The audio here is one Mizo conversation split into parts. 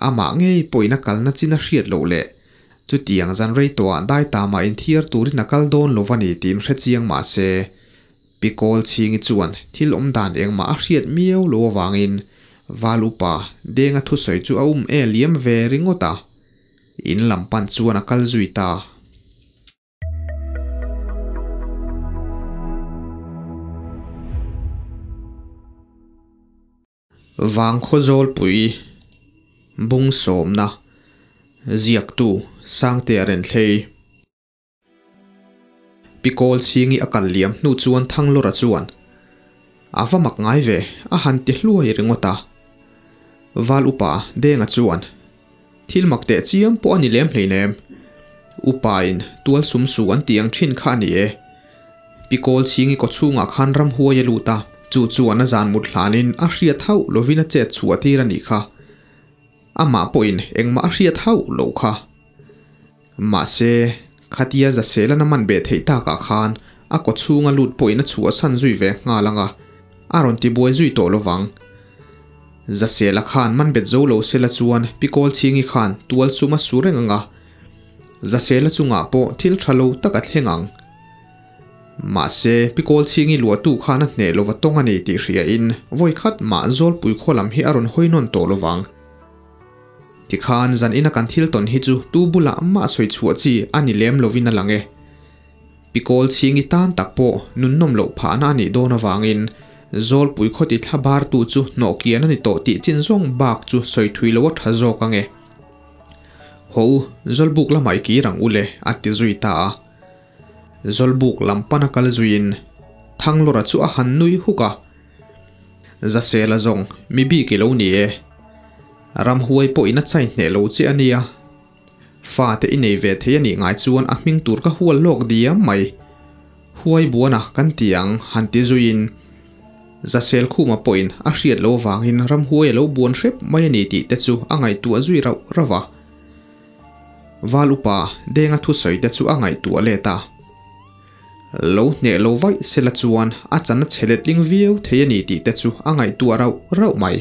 Amah ngei pawhin a kalna chin a hriat loh leh chutiang zan rei tawhah dai tama inthiar turin a kal dawn lo a ni tih hre chiang mah se, Pi Kawlchhingi chuan thil awm dan engmah a hriat miau lo avangin Val upa Denga thusawi chu a um e liam ve ringawt a, in lam pan chuan a kal zui ta. Vangkhaw Zawlpui Bung Sawmna Ziaktu Sangtea Renthlei Pi Kawlchhingi a kal liam hnu chuan Thanglawra chuan a va mak ngai ve a han ti hluai ringawt a. Val upa Denga chuan Thil mak teh chiam pawh a ni lem hleinem. Upa in tual sum su an tih ang thin kha a ni e. Pi Kawlchhingi kaw chhungah khan ramhuai a lut a, chu chuan a zan mut hlanin a hriat hauh lovin a chet chhuah tir a nih kha. Amah pawhin engmah a hriat hauh lo kha. Mahse, khatia Zaselan a man beh theih takah khan a kaw chhunga lut pawhin a chhuahsan zui ve nghal ang a, a rawn tibuai zui tawh lovang. Zasela khan man bet zo lo sela chuan Pi Kawlchhingi khan tual sum a su reng ang a, Zasela chungah pawh thil tha lo tak a thleng ang. Mahse, Pi Kawlchhingi luahtu khan a hneh lova tawng a ni tih hriain vawi khat mah Zawlpui khaw lam hi a rawn hawi nawn tawh lovang. Tikhan zan ina kan thil tawn hi chu tu bulah mah sawi chhuah chi a ni lem lovin a lang e. Pi Kawlchhingi tan tak pawh nunnawm loh phahna a nih dawn avangin Zawlpui khawti thla bartu chu hnawh kian a ni tawh tih chin zawng bak chu sawi thui lo a tha zawk ang e. Haw u, Zawlbuk lamah i kir ang u le, a ti zui ta a. Zawlbuk lam pana kal zuiin Thanglawra chu a han nui huk a. Zasela zawng, mi bik i lo ni e. Ramhuai pawhin a chai hneh lo che a nia. Fate i nei ve thei a nih ngai chuan a hming tur ka hual lawk diam mai. Huai buana kan ti ang han ti zuiin Zasel Khuma pawhin a hriat lo vangin ramhuai a lo buan hrep mai a ni tih te chu a ngaihtuah zui rauh rauh a. Val upa Denga thusawi te chu a ngaihtuah let a. Lo hneh lo vaih sela chuan a chan a chhe letling viau thei a ni tih te chu a ngaihtuah rauh rauh mai.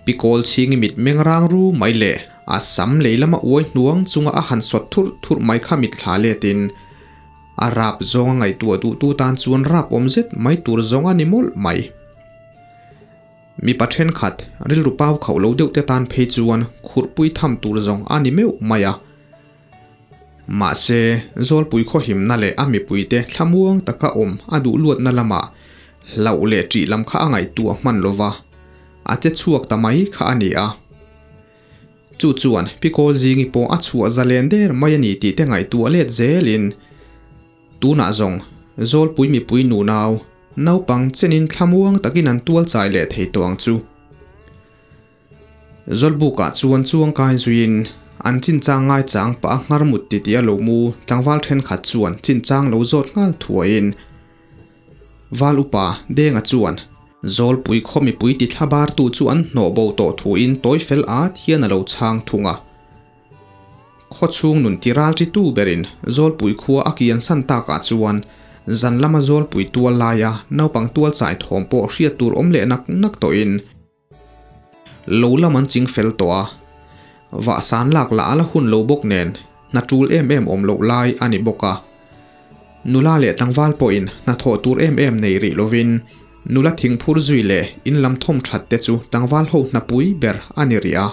Pi Kawlchhingi mit meng rang ru mai leh a sam lei lama uai hnuang chunga a han sawt thurh thurh mai kha mitthla letin a rap zawnga ngaihtuah duhtu tan chuan rap awm zet mai tur zawng a ni mawlh mai. Mipa thenkhat rilru pau khauh lo deuh te tan phei chuan khurhpui tham tur zawng a ni meuh mai a. Mahse, Zawlpui khawhimna leh a mipuite thlamuang taka awm a duh luatna lamah hlauh leh ṭih lam kha a ngaihtuah hman lo va, a che chhuak ta mai kha a ni a. Chu chuan Pi Kawlzingi pawh a chhuah zalen der mai a ni tih te ngaihtuah let zelin tunah zawng Zawlpui mipui nunau naupang chenin thlamuang takin an tual chai leh thei tawh ang chu. Zawlbukah chuan chuangkai zuiin an chinchang ngaichang pah a nghar mut titi a lo mu tlangval thenkhat chuan chinchang lo zawt nghal thuaiin Val upa Denga chuan Zawlpui khaw mipui ti thla bartu chu an hnawh bo tawh thuin tawi fel at hian a lo chhang thung a. Khaw chhung nun ti ral ri tu berin Zawlpui khua a kian san takah chuan zan lama Zawlpui tual laia naupang tual chai thawm pawh hriat tur awm leh nak nak tawhin Lo lam an ching fel tawh a, vah san lak lah a la hun lo bawk nen hna tul em em awm loh lai a ni bawk a. Nula leh tlangval pawhin hna thawh tur em em nei rih lovin nula thingphur zui leh in lam thawm that te chu tlangval ho hna pui ber a ni rih a.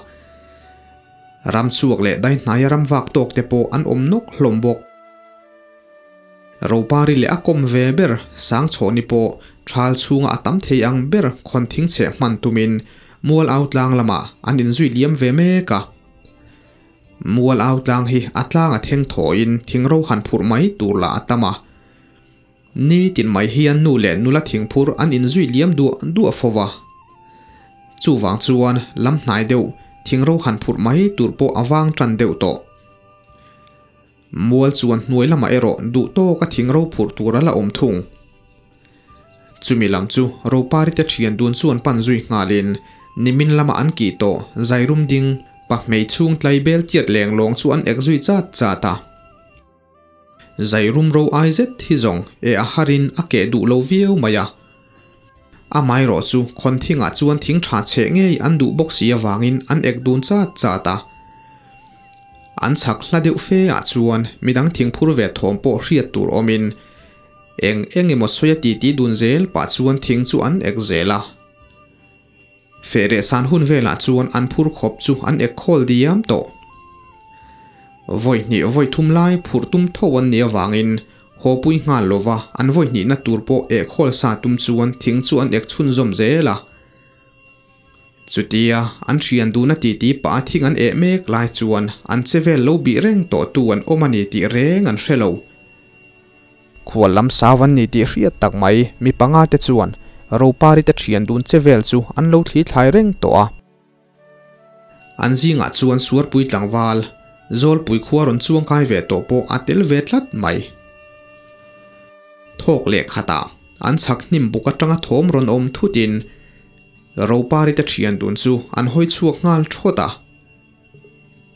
Ram chhuak leh dai hnaia ram vak tawk te pawh an awm nawk hlawm bawk. Ropari leh a kawm ve ber Sangchhawni pawh thal chhunga a tam thei ang ber khawn thing cheh hman tumin mual au tlang lamah an inzui liam ve mek a. Mual au tlang hi a tlang a theng thawiin thing ro han phurh mai tur lah a tam a. Ni tin mai hian nu leh nula thingphur an inzui liam duah duah fo va. Chuvang chuan lam hnai deuh thing ro han phurh mai tur pawh a vang tan deuh tawh. Mual chuan hnuai lamah erawh duh tawka thing ro phurh tur a la awm thung. Chumi lam chu Ropari te thian dun chuan pan zui nghalin nimin lama an kih tawh Zairum ding pa hmei chhung tlai bel tiat leng lawng chu an ek zui chat chat a. Zairum ro ai zet hi zawng e a harin a keh duh lo viau mai a. Amaherawhchu khawn thingah chuan thing tha cheh ngei an duh bawk si avangin an ek dun chat chat a. An chhak hla deuh fe ah chuan midang thing phur ve thawm pawh hriat tur awmin eng eng emaw sawi a titi dun zel pah chuan thing chu an ek zel a. Feh reh san hun velah chuan an phur khawp chu an ek khawl diam tawh. Vawi hnih vawi thum lai phurh tum tho an nih avangin haw pui nghal lova an vawi hnihna tur pawh eh khawl sa tum chuan thing chu an ek chhunzawm zel a. Chutia an hrian duhna titi pah a thing an eh mek lai chuan an che vel lo bih reng tawh tu an awm a ni tih reng an hre lo. Khual lam sau an ni tih hriat tak mai mi panga te chuan Ropari te thian dun che vel chu an lo thli thlai reng tawh a. An zingah chuan Suarpui tlangval, Zawlpui khua rawn chuang kai ve tawh pawh a tel ve tlat mai. Thawk leh khatah an chhak hnim buk atanga thawm rawn awm thutin Ropari te thian dun chu an hawi chhuak nghal thawt a.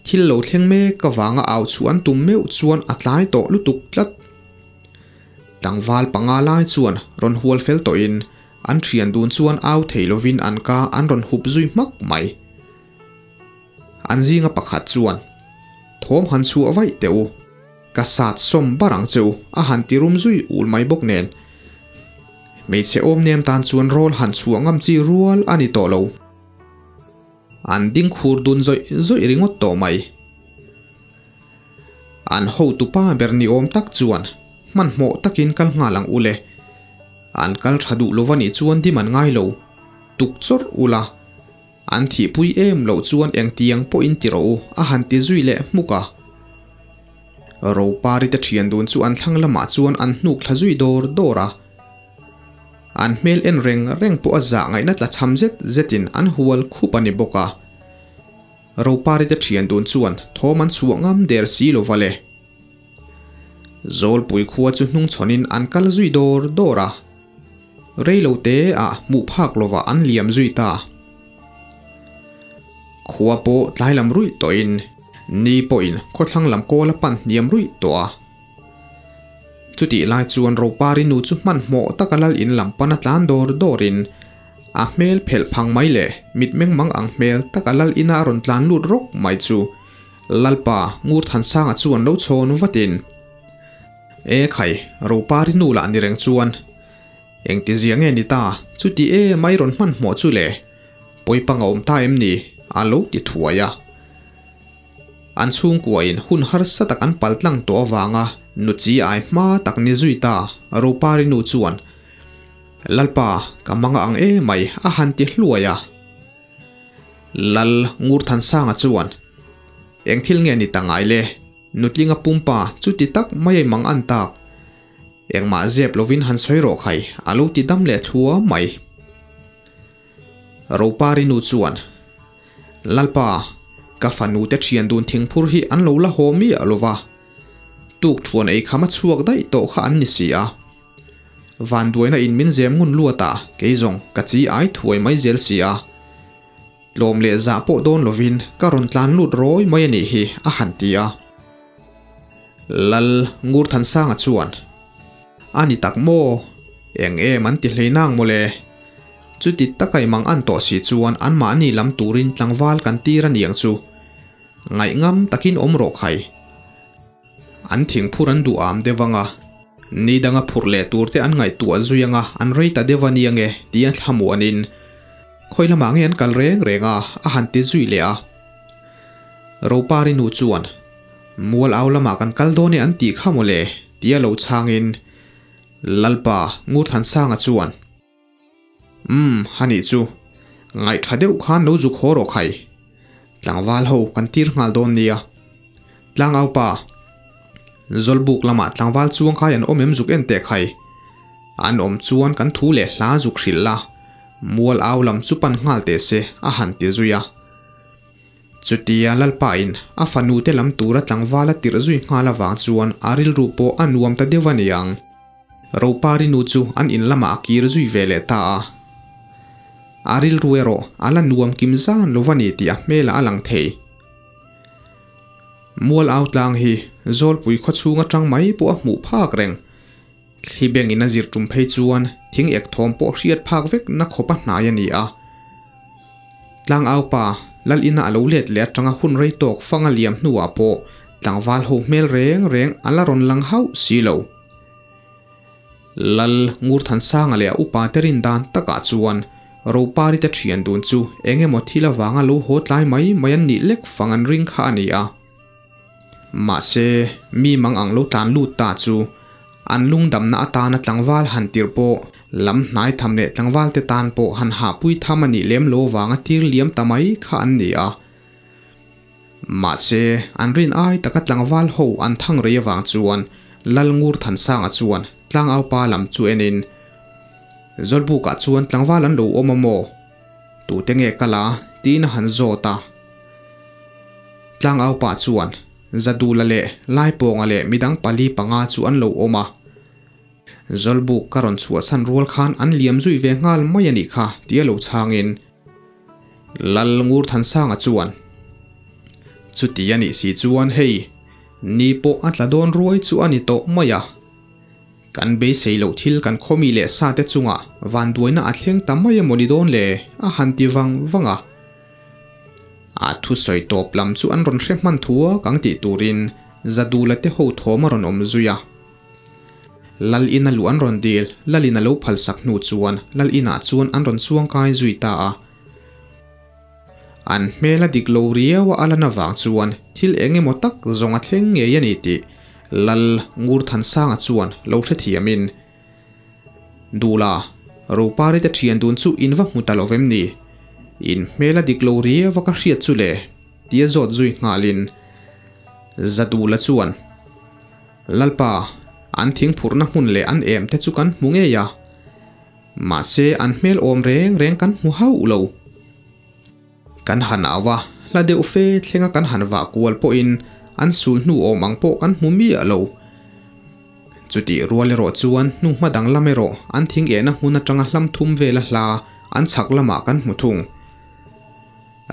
Thil lo thleng mek avanga au chu an tum meuh chuan a tlai tawh lutuk tlat. Tlangval panga lai chuan rawn hual fel tawhin an thian dun chuan au thei lovin an ka an rawn hup zui hmak mai. An zinga pakhat chuan, Thawm han chhuah vaih teh u, ka sat sawm bar ang che u a han ti rum zui ul mai bawk nen. Hmeichhe awm nem tan chuan rawl han chhuah ngam chi rual a ni tawh lo. An ding khur dun zawih zawih ringawt tawh mai. An hotu pa ber ni awm tak chuan hmanhmawh takin kal nghal ang ule. An kal tha duh lova nih chuan dim an ngai lo. Tuk chawrh ula. An thihpui em loh chuan engtiang pawhin ti rawh u a han ti zui leh hmuk a. Ropari te thian dun chu an thlang lamah chuan an hnuk thla zui dawr dawr a. An hmel en reng reng pawh a zah ngaihna tla cham zet zetin an hual khup a ni bawk a. Ropari te thian dun chuan thawm an chhuah ngam der si lo va le. Zawlpui khua chu hnung chhawnin an kal zui dawr dawr a. Rei lo te ah hmuh phak lovah an liam zui ta. Khua pawh tlai lam ruih tawhin ni pawhin khawthlang lam kawl a pan hniam ruih tawh a. Chutih lai chuan Ropari nu chu hmanhmawh taka lal in lam pana tlan dawr dawrin a hmel phelh phang mai leh mitmeng mang ang hmel taka lal ina a rawn tlan lut rawk mai chu Lalpa Ngurthansanga chuan lo chhawn vatin, E khai, Ropari nu lah ni reng chuan engtizia nge ni ta, chuti e mai rawn hmanhmawh chu le, pawipang a awm ta em ni? a lo ti thuai a. An chhungkuain hun harsa tak an pal tlang tawh avanga nuchi ai hma tak ni zui ta Ropari nu chuan, Lalpa, ka manga ang emai a han ti hluai a. Lal Ngurthansanga chuan, Eng thil nge ni ta ngai le, nutlinga pumpa chuti tak mai ai mang an tak. Engmah zep lovin han sawi rawh khai a lo ti dam leh thluam mai. Ropari nu chuan, Lalpa, ka fanu te thian dun thingphur hi an lo la haw miah lo va, tuk thuan ei kham a chhuak daih tawh kha an ni si a. Vanduaina in min zem ngun luat a, kei zawng ka chi ai thuai mai zel si a. Tlawm leh zah pawh dawn lovin ka rawn tlan lut rawi mai a nih hi, a han ti a. Lal Ngurthansanga chuan, A ni tak maw? Eng em an ti hlei nang mawle? Chuti taka i mang an tawh si chuan anmahni lam turin tlangval kan tir a niang chu. Ngaihngam takin awm rawh khai. An thingphur an duh am deuh anga, ni danga phurh leh tur te an ngaihtuah zui anga an rei ta deuh a nia nge tia thlamuanin khawi lamah nge an kal reng reng a, a han ti zui leh a. Ropari nu chuan, Mual au lamah kan kal dawn e an tih kha mawle tia lo chhangin Lalpa Ngurthansanga chuan, Umm, anih chu. Ngaih tha deuh khan lo zuk haw rawh khai. Tlangval ho kan tir nghal dawn nia. Tlangau pa, Zawlbuk lamah tlangval chuang khai an awm em zuk en teh khai. An awm chuan kan thu leh hla zuk hrilh la, mual au lam chu pan nghal teh se a han ti zui a. Chutia Lalpa in a fanu te lam tura tlangval a tirh zui nghal avang chuan a rilru pawh a nuam ta deuh a niang. Ropari nu chu an in lamah a kir zui ve leh ta a. A rilru erawh a la nuam kim zan lo va ni tih a hmelah a lang thei. Mual au tlang hi Zawlpui khaw chhung atang mai pawh a hmuh phak reng. Thli bengin a zir tum phei chuan thing ek thawm pawh hriat phak vek na khawpa hnai a ni a. Tlangau pa lal ina a lo let leh atanga hun rei tawk fang a liam hnuah pawh tlangval ho hmel reng reng a la rawn lang hauh si lo. Lal Ngurthansanga leh a upa te rin dan takah chuan Ropari te thian dun chu eng emaw thil avanga lo haw tlai mai mai an nih lek fang an ring kha a ni a. Mahse, mi mang ang lo tlan lut ta chu an lungdamna atana tlangval han tirh pawh lam hnai tham leh tlangval te tan pawh han hahpui tham a nih lem lo vanga tir liam ta mai kha an ni a. Mahse, an rin ai taka tlangval ho an thang rei avang chuan Lal Ngur Thansanga chuan tlangaupa lam chu enin, Zawlbukah chuan tlangval an lo awm a maw? Tute nge kal a? tiin a han zawt a. Tlangaupa chuan Zadula leh Laipawnga leh midang pali panga chu an lo awm a. Zawlbuk ka rawn chhuahsan rual khan an liam zui ve nghal mai a nih kha tia lo chhangin Lal Ngurthansanga chuan, Chuti a nih si chuan hei, ni pawh a tla dawn ruai chu a ni tawh mai a. Kan beisei loh thil kan khawmi leh sa te chungah vanduaina a thleng ta mai emaw ni dawn le? a han ti vang vang a. A thusawi tawp lam chu an rawn hre hman thu a kang tih turin Zadula te ho thawm a rawn awm zui a. Lal ina luh an rawn dil, Lal in a lo phalsak hnu chuan Lal inah chuan an rawn chuangkai zui ta a. An hmel a dik lo riau a alan avang chuan thil eng emaw tak zawng a thleng ngei a ni tih Lal Ngurthansanga chuan lo hrethiamin, Duhla, Ropari te thian dun chu in va hmu ta lo vem ni? In hmel a dik lo riau a ka hriat chu le, tia zawt zui nghalin Zaduhla chuan, Lalpa, an thingphurhna hmun leh an em te chu kan hmu ngei a. Mahse, an hmel awm reng reng kan hmu hauh lo. Kan han au a, hla deuh fe thlenga kan han vah kual pawhin an sul hnu awm ang pawh kan hmu miah lo. Chutih rual erawh chuan hnu hma dang lam erawh an thing ehna hmun atanga hlam thum vela hla an chhak lamah kan hmu thung.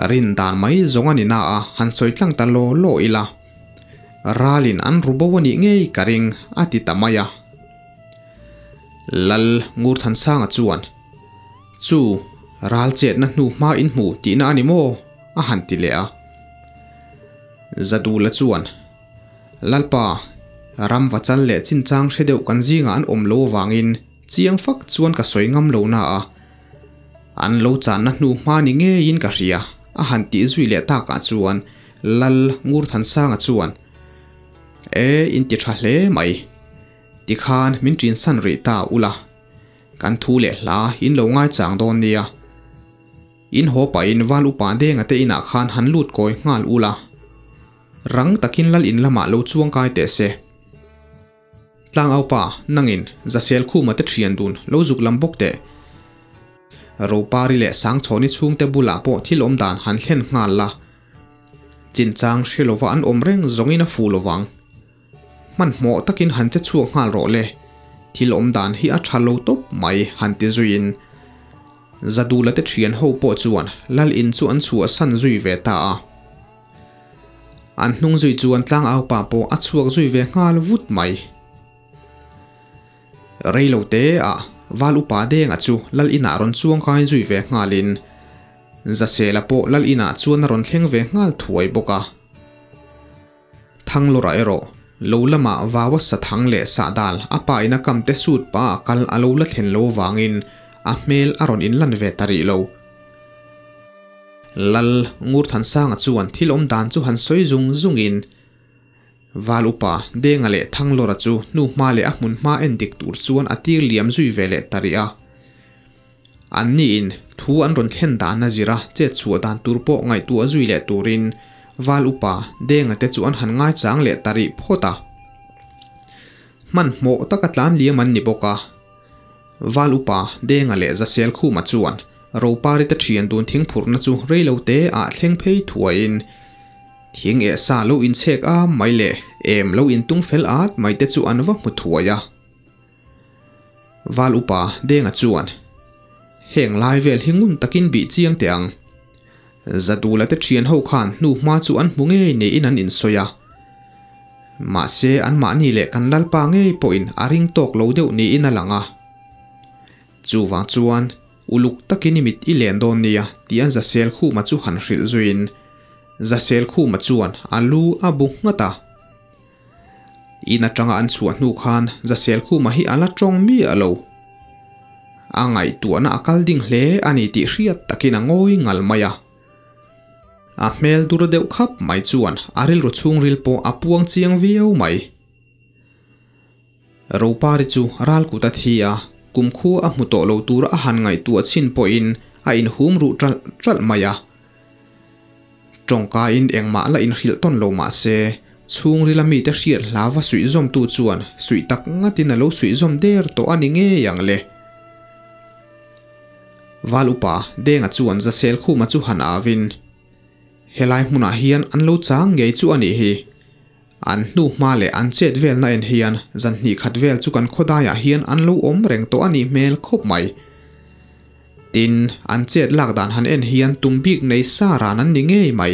Rin dan mai zawng a ni na a, han sawi tlang ta law law ila. Ralin an ru bo a nih ngei ka ring, a ti ta mai a. Lal Ngurthansanga chuan, Chu, ral chetna hnu hma in hmu tihna a ni maw? a han ti leh a. Zadula chuan, Lalpa, ram va chal leh chinchang hre deuh kan zingah an awm lo avangin chiang fak chuan ka sawi ngam lo na a. An lo channa hnu hma ni ngeiin ka hria, a han tih zui leh takah chuan Lal Ngurthansanga chuan, E, in ti tha hle mai. Tikhan min ṭinsan rih ta ula, kan thu leh hla in lo ngaichang dawn nia. In haw pahin Val Upa Denga te inah khan han lut kawi nghal ula, rang takin lal in lamah lo chuang kai teh se. Tlangaupa, nangin Zasel Khuma te ṭhian dun lo zuk lam bawk teh. Ropari leh Sangchhawni chhungte bulah pawh thil awm dan han thlen nghal la. Chinchang hre lova an awm reng zawngin a fu lovang. Hmanhmawh takin han che chhuak nghal rawh le, thil awm dan hi a tha lo tawp mai han ti zuiin Zadula te thian ho pawh chuan Lal in chu an chhuahsan zui ve ta a. An hnung zui chuan tlangaupa pawh a chhuak zui ve nghal vut mai. Rei lo te ah Val Upa Denga chu Lal inah rawn chuang kai zui ve nghalin Zasela pawh Lal inah chuan a rawn thleng ve nghal thuai bawk a. Thanglawrah erawh lo lamah vaua sathang leh sahdal a pa in a kam te sut pa a kal a lo la thlen lo vangin a hmel a rawn inlan ve ta rih lo. Lal Ngurthansanga chuan thil awm dan chu han sawi zung zungin Val Upa Denga leh Thanglawra chu hnu hma leh a hmun hma en dik tur chuan a tir liam zui ve leh ta rih a. An niin thu an rawn thlen dan a zir a, chet chhuah dan tur pawh ngaihtuah zui leh turin Val Upa Denga te chu an han ngaichang leh ta rih phawt a. Hmanhmawh taka tlan liam an ni bawk a. Val Upa Denga leh Zasel Khuma chuan Ropari te thian dun thingphurhna chu reilo te ah thleng phei thuaiin thing eh sa lo inchhek a mai leh em lo intung fel at mai te chu an va hmu thuai a. Val Upa Denga chuan, Heng lai vel hi ngun takin bih chiang teh ang. Zadula te thian ho khan hnu hma chu an hmu ngei niin an insawi a. Mahse anmahni leh kan Lalpa ngei pawhin a ring tawk lo deuh niin a lang a. Chuvang chuan uluk takin i mit i len dawn nia tia Zasel Khuma chu han hrilh zuiin Zasel Khuma chuan a lu a bu nghat a. In atanga an chhuah hnu khan Zasel Khuma hi a la tawng miah lo. A ngaihtuahna a kal ding hle a ni tih hriat takin a ngawi ngal mai a. A hmel dur deuh khap mai chuan a rilru chhungril pawh a puang chiang viau mai. Ropari chu ral kut a thi a, kumkhua a hmu tawh lo tur a han ngaihtuah chhin pawhin a inhum ruh ṭalh ṭalh mai a. Tawngkain engmah la inhrilh tawn lo mah se, chhungrila mite hriat hla va suihzawmtu chuan suih tak ngatin a lo suihzawm der tawh a ni ngei ang le. Val upa Denga chuan Zasel Khuma chu han avin, Helai hmunah hian an lo chang ngei chu a nih hi. An hnu hma leh an chet velna en hian zan hnih khat vel chu kan khawdaiah hian an lo awm reng tawh a nih hmel khawp mai. Tin, an chet lak dan han en hian tum bik nei sa ran an ni ngei mai.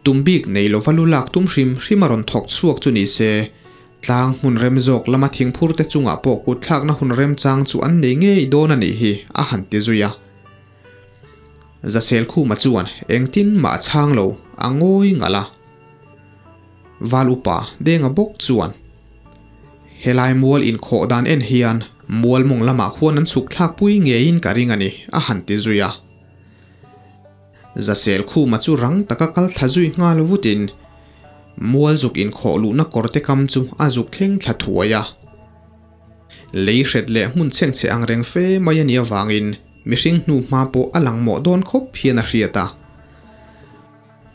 Tum bik nei lova lu lak tum hrim hrim a rawn thawk chhuak chu ni se, tlang hmun rem zawk lama thingphur te chungah pawh kut thlakna hun remchang chu an nei ngei dawn a nih hi, a han ti zui a. Zaselkhuma chuan engtin mah a chhang lo, a ngawi ngalh a. Val upa Denga bawk chuan helai mual inkhawh dan en hian mual mawng lamah khuan an chhuk thlak pui ngeiin ka ring a ni, a han ti zui a. Zasel Khuma chu rang taka kal thla zui nghal vutin mual zuk inkhawh luhna kawr te kam chu a zuk thleng thla thuai a. Lei hret leh hmun chhengchhe ang reng fe mai a nih avangin mihring hnu hma pawh a lang mawh dawn khawp hian a hriat a.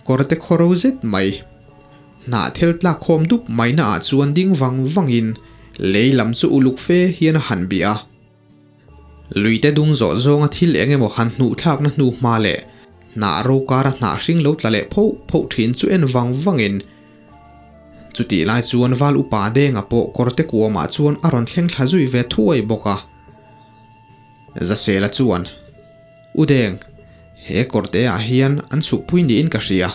Kawrte khaw ro zet mai. Hnah thel tlak khawm dup mai na ah chuan ding vang vang in lei lam chu uluk fe hian a han bih a. Luite dung zawh zawnga thil eng emaw han hnuh thlakna hnu hma leh hnah ro kara hnah hring lo tla leh phoh phoh thin chu en vang vang in chutih lai chuan val upa Denga pawh kawrte kuamah chuan a rawn thleng thla zui ve thuai bawk a. Zasela chuan. U Deng, he kawrte ah hian an chhukpui niin ka hria.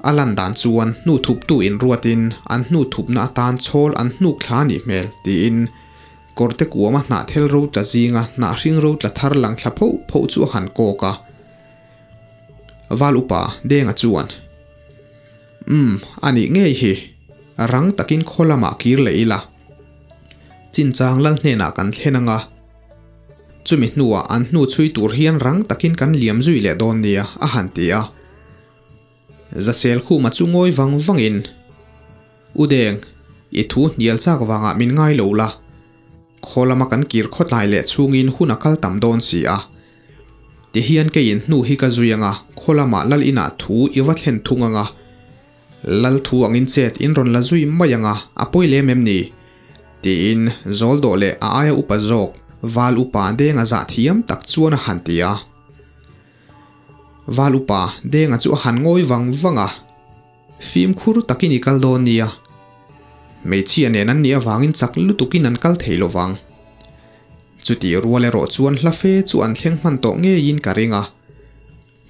A lan dan chuan hnu thuptu inruatin an hnu thupna atan chhawl an hnuk thla a nih hmel, tiin kawrte kuama hnah thel ro tla zinga hnah hring ro tla thar lang thla phoh phoh chu a han kawk a. Val upa Denga chuan, Umm, a nih ngei hi. Rang takin khaw lamah kir leh ila. Chinchang lal hnenah kan thlen anga. Chumi hnuah an hnu chhui tur hian rang takin kan liam zui leh dawn nia, a han ti a. Zasel Khuma chu ngawi vang vangin, U Deng, i thu hnial chak vangah min ngai lo la. Khaw lama kan kir khawtlai leh chhungin hun a kal tam dawn si a. Tihian keiin hnu hi ka zui anga, khaw lamah lal inah thu i va thlen thung anga. Lal thu angin chet in rawn la zui mai anga, a pawi lem em ni? Tiin zawl dawh leh a aia upa zawk Val upa Denga zah thiam tak chuan a han ti a. Val upa Denga chu a han ngawi vang vang a, Fimkhur takin i kal dawn nia. Hmeichhia nen an nih avangin chak lutukin an kal thei lovang. Chutih rual erawh chuan hla fe chu an thleng hman tawh ngeiin ka ring a.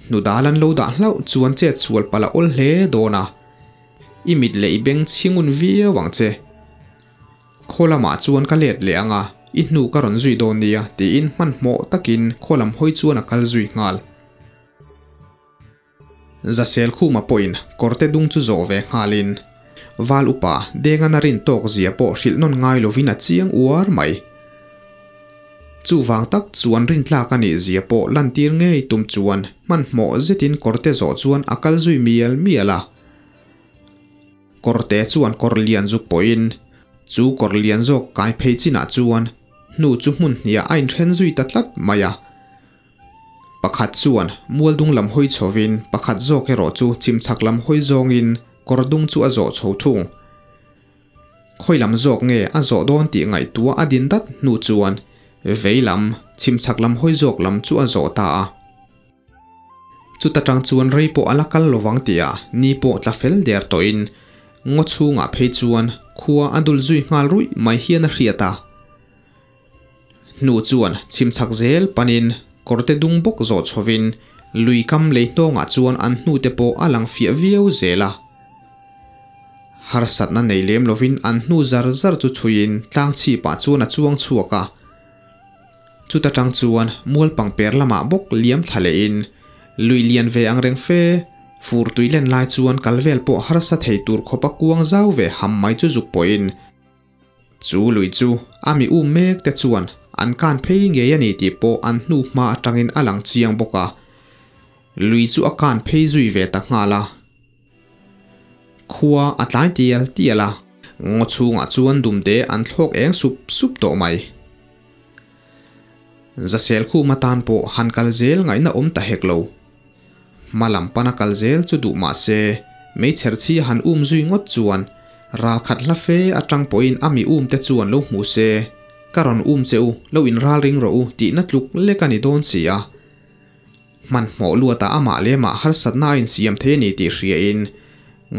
Hnudal an lo dah hlauh chuan chet sual palh a awl hle dawn a, i mit leh i beng chhingun viau ang che. Khaw lamah chuan ka let leh ang a, i hnu ka rawn zui dawn nia tiin hmanhmawh takin khaw lam hawi chuan a kal zui nghal. Zasel Khuma pawhin kawrte dung chu zawh ve nghalin Val upa Dengan a rin tawk zia pawh hrilh nawn ngai lovin a chiang uar mai. Chuvang tak chuan rintlak a nih zia pawh lantir ngei tum chuan hmanhmawh zetin kawrte zawh chuan a kal zui mial mial a. Kawrte chuan kawr lian zuk pawhin chu kawr lian zawk kai phei chinah chuan hnu chu hmun hniah a inthen zui ta tlat mai a. Pakhat chuan mual dung lam hawi chhovin pakhat zawk erawh chu chimchhak lam hawi zawngin kawr dung chu a zawh chho thung. Khawi lam zawk nge a zawh dawn tih ngaihtuah a din dat hnu chuan vei lam, chhimchhak lam hawi zawk lam chu a zawh ta a. Chuta tang chuan rei pawh a la kal lovang tihah ni pawh tla fel der tawhin ngaw chhungah phei chuan khua a dul zui nghal ruih mai hian a hriat a. Hnu chuan chhimchhak zel panin kawrte dung bawk zawh chhovin lui kam lei hnawngah chuan an hnute pawh a lang fiah viau zel a. Harsatna nei lem lovin an hnu zar zar chu chhuiin tlang chhipah chuan a chuang chhuak a. Chuta tang chuan mual pangper lamah bawk liam thla lehin lui lian ve ang reng fe, fur tui len lai chuan kal vel pawh harsa thei tur khawpa kuang zau ve ham mai chu zuk pawhin chu lui chu a mi um mek te chuan an kan phei ngei a ni tih pawh an hnu hma atangin a lang chiang bawk a. Lui chu a kan phei zui ve ta nghal a. Khua a tlai tial tial a, ngaw chhungah chuan dumte an thlawk eng sup sup tawh mai. Zasel khum atan pawh han kal zel ngaihna awm ta hek lo. Hma lam pana kal zel chu duh mah se, meichher chhi a han um zui ngawt chuan ral khat hla fe atang pawhin a mi um te chuan lo hmu se, ka rawn um che u, lo inral ring rawh u tihna tluk lek a ni dawn si a. Hmanhmawh luatah amah leh mah harsatna a insiam thei a ni tih hriain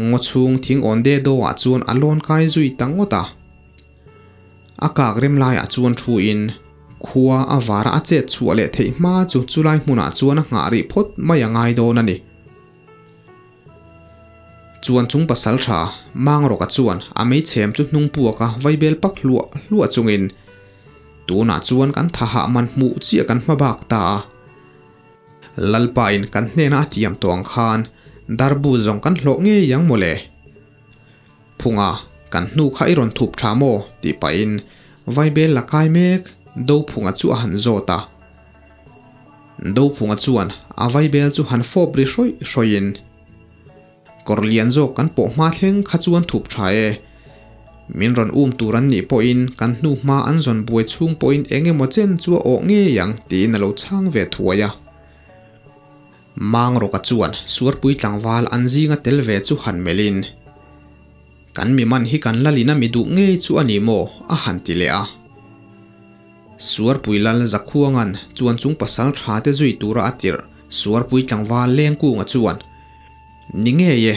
ngaw chhung thing awn de dawhah chuan a lawn kai zui ta ngawt a. A kak rem laiah chuan thuin khua a vara a chet chhuah leh theih hma chu chulai hmunah chuan a nghah rih phawt mai a ngai dawn a ni. Chuan chung pasal tha Mangrawka chuan a meichhem chu hnung puaka vaibel pak hluah hluah chungin tunah chuan kan thaha man hmuh chiah kan hma bak ta a. Lalpain kan hnena a tiam tawh ang khan darbu zawng kan hlawh ngei ang mawle. Phunga, kan hnu kha i rawn thup tha maw? tih pahin vaibel la kai mek Dophunga chu a han zawt a. Dophunga chuan a vaibel chu han fawp ri hrawih hrawihin, Kawr lian zawk kan pawh hma thleng kha chuan thup tha e. Min rawn um tur an nih pawhin kan hnu hma an zawn buai chhung pawhin eng emaw chen chu a awh ngei ang tiin a lo chhang ve thuai a. Mangrawka chuan Suarpui tlangval an zinga tel ve chu han melhin, Kan mi man hi kan lalin a mi duh ngei chu a ni maw? a han ti leh a. Suarpui lal Zakhuangan chuan chung pasal tha te zui tura a tirh Suarpui tlangval Lengkunga chuan, Ni ngei e,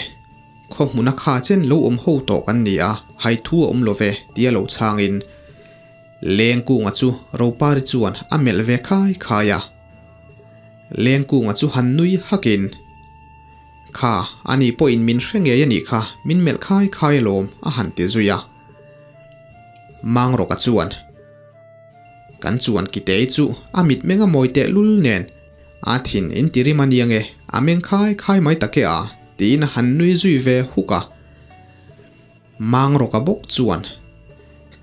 khaw hmuna kha chen lo awm ho tawh kan ni a, hai thu a awm lo ve, tia lo chhangin Lengkunga chu Ropari chuan a melh ve khai khai a. Lengkunga chu han nui hakin, Kha, ani pawhin min hre ngei a nih kha, min melh khai khai alawm, a han ti zui a. Mangrawka chuan, Kan chuan kitei chu a mitmeng a mawi tehlul nen, a thin in ti rim a nia nge, a meng khai khai mai tak e a, tiin a han nui zui ve huk a. Mangrawka bawk chuan,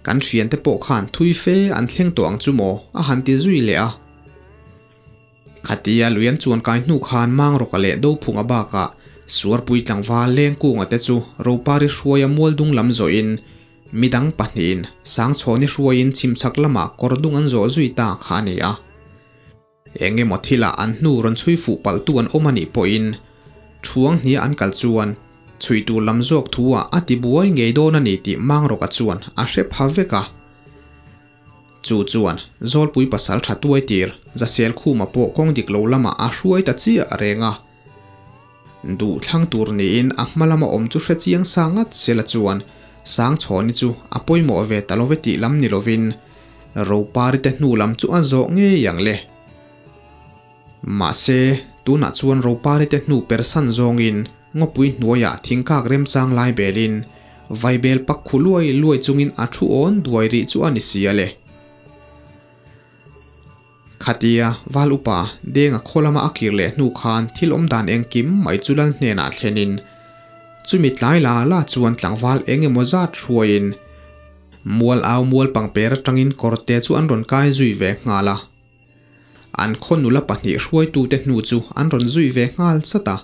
Kan thiante pawh khan thui fe an thleng tawh ang chu maw? a han ti zui leh a. Khatia lui an chuan kai hnu khan Mangrawka leh Dophunga bakah Suarpui tlangval Lengkunga te chu Ropari hruaia Mualdung lam zawhin midang pahnihin Sangchhawni hruaiin chhimchhak lamah kawr dung an zawh zui ta kha a ni a. Eng emaw thilah an hnu rawn chhui fuh palhtu an awm a nih pawhin thuang hnia an kal chuan chhui tur lam zawk thu-ah a tibuai ngei dawn a ni tih Mangrawka chuan a hre pha vek a. Chu chuan Zawlpui pasal tha tuai tir Zasel Khuma pawh kawng dik lo lamah a hruai ta chiah reng a. Duh thlang tur niin a hma lama awm chu hre chiang sa ngat sela chuan Sangchhawni chu a pawimawh ve ta love tih lam ni lovin Ropari te hnu lam chu a zawh ngei ang le. Mahse, tunah chuan Ropari te hnu persan zawngin ngawpui hnuaiah thingkak remchang lai belin vaibel pak khu luai luai chungin a thu awn duai rih chu a ni si a le. Khatia Val upa Denga khaw lama a kir leh hnu khan thil awm dan engkim mai chu lal hnenah thlenin chumi tlai la la chuan tlangval eng emaw zat hruaiin mual au mual pangper atangin kawrte chu an rawn kai zui ve nghal a. An khaw nula pahnih hruaitute hnu chu an rawn zui ve nghal chat a.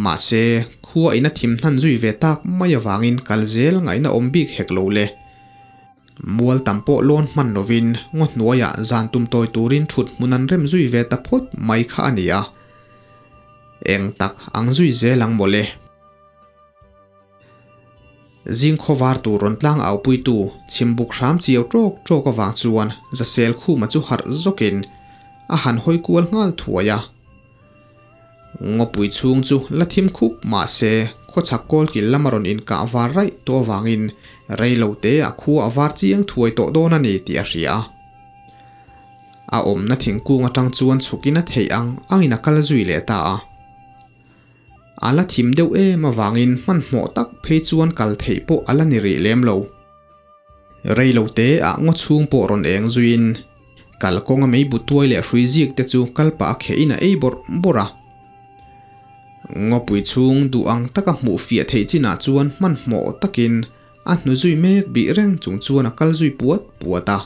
Mahse, khua ina thim hnan zui ve tak mai avangin kal zel ngaihna awm bik hek lo le. Mual tam pawh lawn hman lovin ngaw hnuaiah zan tum tawi turin thut hmun an rem zui ve ta phawt mai kha a ni a. Eng tak ang zui zel ang mawle. Zing khawvar tur rawn tlang aupuitu chhimbuk hram chiau tawk tawk avang chuan Zasel Khuma chu harh zawkin a han hawi kual nghal thuai a. Ngawpui chhung chu la thim khup mah se khawchhak kawlkil lama rawn inkah var raih tawh avangin rei lo te a khua a var chiang thuai tawh dawn a ni tih a hria a. A awmna thingkung atang chuan chhukin a theih ang angin a kal zui leh ta a. A la thim deuh em avangin hmanhmawh tak phei chuan kal theih pawh a la ni rih lem lo. Rei lo te ah ngaw chhung pawh rawn eng zuiin kal kawnga mei bu tuai leh hrui zik te chu kal pah a kheh in a ei bawrh bawrh a. Ngawpui chhung duh ang taka hmuh fiah theih chinah chuan hmanhmawh takin a hnu zui mek bih reng chung chuan a kal zui puat puat a.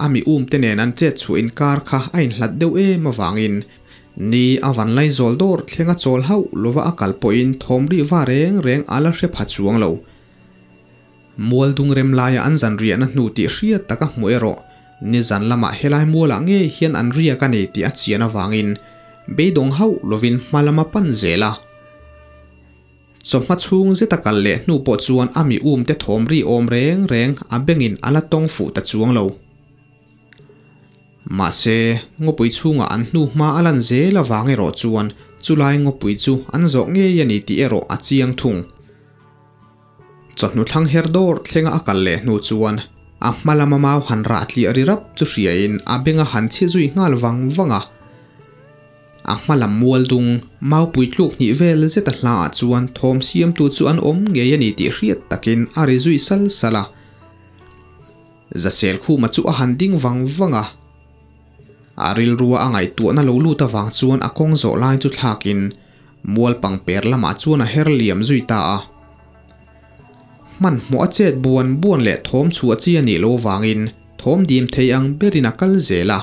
A mi um te nen an chet chhuah inkar kha a inhlat deuh em avangin ni a van lai zawl dawr thleng a chawl hauh lova a kal pawhin thawm rih va reng reng a la hre pha chuang lo. Mual dung rem laia an zan riahna hnu tih hriat taka hmuh erawh nizan lamah helai mualah ngei hian an riak a ni tih a chian avangin beidawng hauh lovin hma lama pan zel a. Chawhma chhung zeta kal leh hnu pawh chuan a mi um te thawm ri awm reng reng a bengin a la tawng fuh ta chuang lo. Mahse, ngawpui chhungah an hnu hma a lan zel avang erawh chuan chulai ngawpui chu an zawh ngei a ni tih erawh a chiang thung. Chawhnu thlang her dawr thlenga a kal leh hnu chuan a hma lama mau han rah tliah ri rap chu hriain a benga han chhi zui nghal vang vang a. A hma lam mual dung maupui tluk hnih vel zeta hlaah chuan thawm siamtu chu an awm ngei a ni tih hriat takin a ri zui sal sal a. Zasel khuma chu a han ding vang vang a. A rilrua a ngaihtuahna lo lut avang chuan a kawng zawh lai chu thlakin mual pangper lamah chuan a her liam zui ta a. Hmanhmawh a chet buan buan leh thawm chhuah chi a nih loh avangin thawm dim thei ang berin a kal zel a.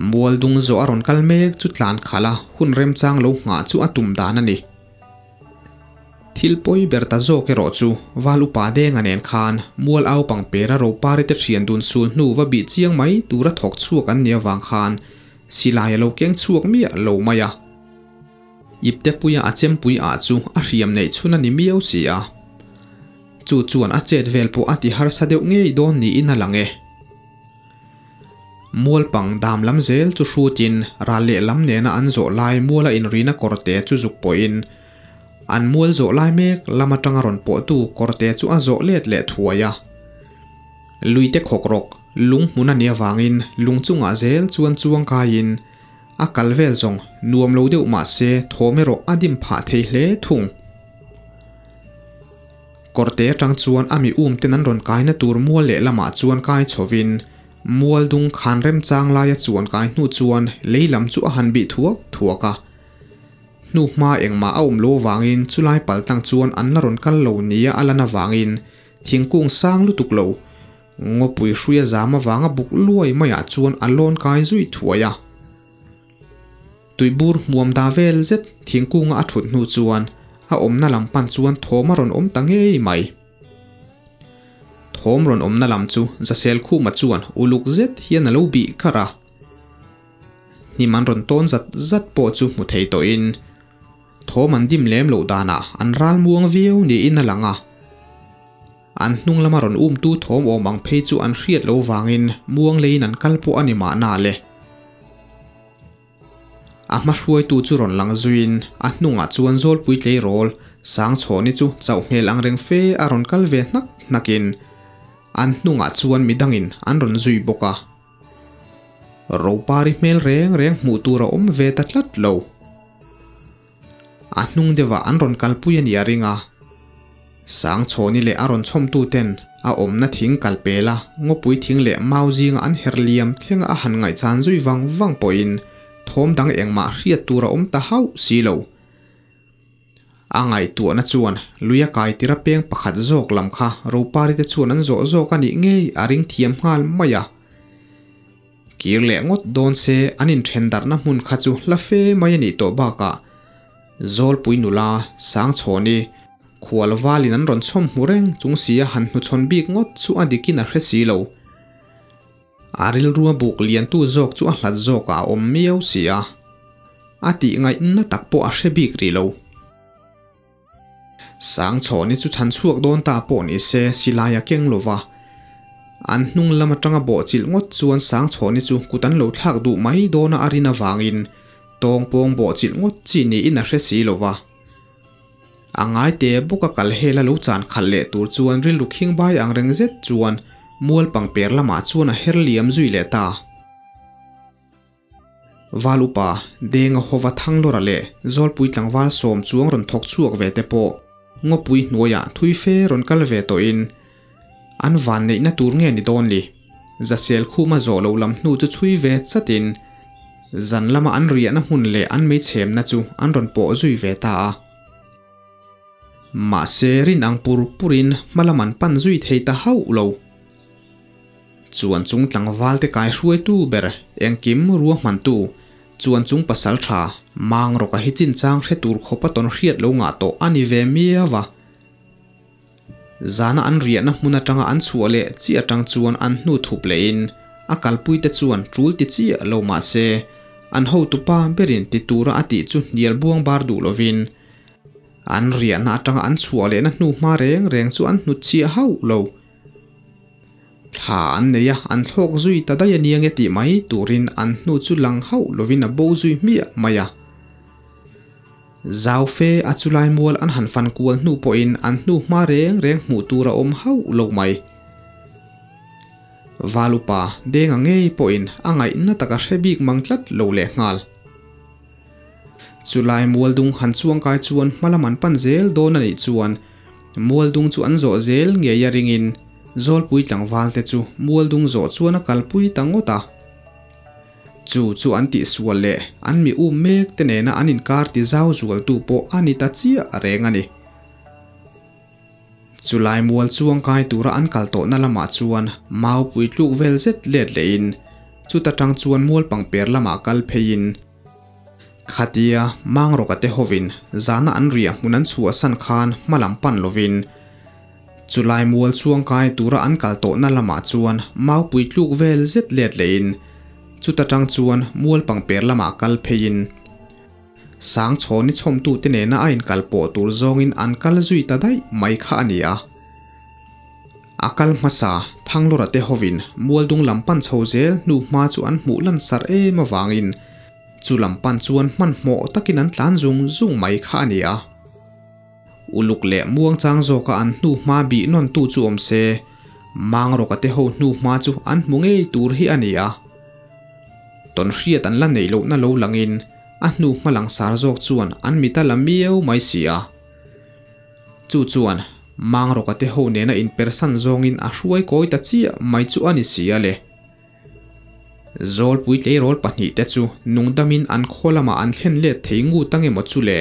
Mual dung zawh a rawn kal mek chu tlan khalh a hun remchang lo nghah chu a tum dan a ni. Thil pawi ber ta zawk erawh chu Val Upa Denga nen khan mual au pangpera ropari te thian dun sul hnu va bih chiang mai tura thawk chhuak an nih avang khan silai a lo keng chhuak miah lo mai a. Iptepuia a chempui ah chu a hriam neih chhun a ni miau si a. Chu chuan a chet vel pawh a ti harsa deuh ngei dawn niin a lang e. Mual pang dam lam zel chu hrutin ral leh lam nena an zawh lai muala inrina kawrte chu zuk pawhin an mual zawh lai mek lam atanga rawn pawhtu kawrte chu a zawh let leh thuai a. Luite khawk rawk lung hmun a nih avangin lung chungah zel chuan chuang kaiin a kal vel zawng nuam lo deuh mahse thawm erawh a dim phah thei hle thung. Kawrte atang chuan a mi um ten an rawn kaina tur mual leh lamah chuan kai chhovin mual dung khan remchang laia chuan kai hnu chuan lei lam chu a han bih thuak thuak a. Hnu hma engmah a awm lo avangin chulai pal tlang chuan an la rawn kal lo nia a lan avangin thingkung sang lutuk lo ngawpui hruia zam avanga buk luai maiah chuan a lawn kai zui thuai a. Tuibur hmuam da vel zet thingkunga a thut hnu chuan a awmna lam pan chuan thawm a rawn awm ta ngei mai. Thawm rawn awmna lam chu Zasel Khuma chuan uluk zet hian a lo bih kar a. Hnim an rawn tawn zat zat pawh chu hmu thei tawhin thawm an dim lem loh danah an ral muang viau niin a lang a. An hnung lama rawn umtu thawm awm ang phei chu an hriat lo vangin muang leiin an kal pawh a ni mahna le. A hma hruaitu chu rawn lang zuiin a hnungah chuan Zawlpui tleirawl Sangchhawni chu chauh hmel ang reng fe a rawn kal ve hnak hnakin an hnungah chuan midangin an rawn zui bawk a. Ropari hmel reng reng hmuh tur a awm ve ta tlat lo. A hnung deuhah an rawn kalpui a nih a ring a. Sangchhawni leh a rawn chhawmtuten a awmna thing kal pel a, ngawpui thing leh mau zinga an her liam thlenga a han ngaihchan zui vang vang pawhin thawm dang engmah hriat tur a awm ta hauh si lo. A ngaihtuahna chuan lui a kai tir a peng pakhat zawk lam kha Ropari te chuan an zawh zawk a nih ngei a ring thiam nghal mai a. Kir leh ngawt dawn se an inthen darhna hmun kha chu hla fe mai a nih tawh bakah Zawlpui nula Sangchhawni khual valin an rawn chhawm hmu reng chung sia han hnuchhawn bik ngawt chu a dikin a hre si lo. A rilrua buk liantu zawk chu a hlat zawkah a awm miau si a, a tih ngaihna tak pawh a hre bik rih lo. Sangchhawni chu chhan chhuak dawn ta pawh ni se silai a keng lo va. An hnung lam atanga bawhchilh ngawt chuan Sangchhawni chu kut an lo thlak duh mai dawna a rin avangin tawngpawng bawhchilh ngawt chi niin a hre si lo va. A ngai te bawka kal hela lo chan khalh leh tur chuan rilru khing bai ang reng zet chuan mual pangper lamah chuan a her liam zui leh ta. Val upa Denga hova Thanglawra leh Zawlpui tlangval sawm chuang rawn thawk chhuak ve te pawh ngawpui hnuaiah thui fe rawn kal ve tawhin an van neihna tur nge ni dawn li? Zasel khuma zawh loh lam hnu chu chhui ve chatin zan lama an riahna hmun leh an meichhemna chu an rawn pawh zui ve ta a. Mahse rin ang pur purin hma lam an pan zui thei ta hauh lo. Chuan chung tlangval te kai hruaitu ber engkim ruahmantu chuan chung pasal tha mang rawk a hi chinchang hre tur khawpa tawn hriat lo ngah tawh a ni ve miau a. Zana an riahna hmun atanga an chhuah leh chiah atang chuan an hnu thup lehin a kalpuite chuan tul ti chiah lo mah se an hotupa berin ti tura a tih chu hnial buang bar duh lovin an riahna atanga an chhuah lehna hnu hma reng reng chu an hnutchhiah hauh lo. Thla an nei a, an thlawk zui ta daih a nia nge tih mai turin an hnu chu lang hauh lovin a bo zui hmiah mai a. Zau fe a chulai mual an han fan kual hnu pawhin an hnu hma reng reng hmuh tur a awm hauh lo mai. Val upa Denga ngei pawhin a ngaihna taka hre bik mang tlat lo leh nghal. Chulai mual dung han chuangkai chuan hmalam an pan zel dawn a nih chuan mual dung chu an zawh zel ngei a ringin Zawlpui tlangval te chu mual dung zawh chuan a kalpui ta ngawt a. Chu chu an tihsual leh an mi um mek te nena an inkar ti zau zualtu pawh a ni ta chiah reng a ni. Chulai mual chuangkai tura an kal tawhna lamah chuan maupui tluk vel zet let lehin chuta tang chuan mual pangper lamah kal pheiin khatia Mangrawka te hovin zana an riah hmun an chhuahsan khan hmalam pan lovin chulai mual chuangkai tura an kal tawhna lamah chuan maupui tluk vel zet let lehin chuta tang chuan mual pangper lamah kal pheiin Sangchhawni chhawmtute nena a inkal pawh tur zawngin an kal zui ta daih mai kha a ni a. A kal hmasa Thanglawra te hovin Mualdung lam pan chho zel hnu hma chu an hmuh lan sarh em avangin chu lam pan chuan hmanhmawh takin an tlan zung zung mai kha a ni a. Uluk leh muangchang zawka an hnu hma bih nawntu chu awm se, Mangrawka te ho hnu hma chu an hmu ngei tur hi a ni a. Tawnhriat an la neih lohna lo langin a hnu hma langsar zawk chuan an mit a la miau mai si a. Chu chuan Mangrawka te ho nena inpersan zawngin a hruai kawi ta chiah mai chu a ni si a le. Zawlpui tleirawl pahnihte chu nungdamin an khaw lamah an thlen let thei ngut ang emaw chu le?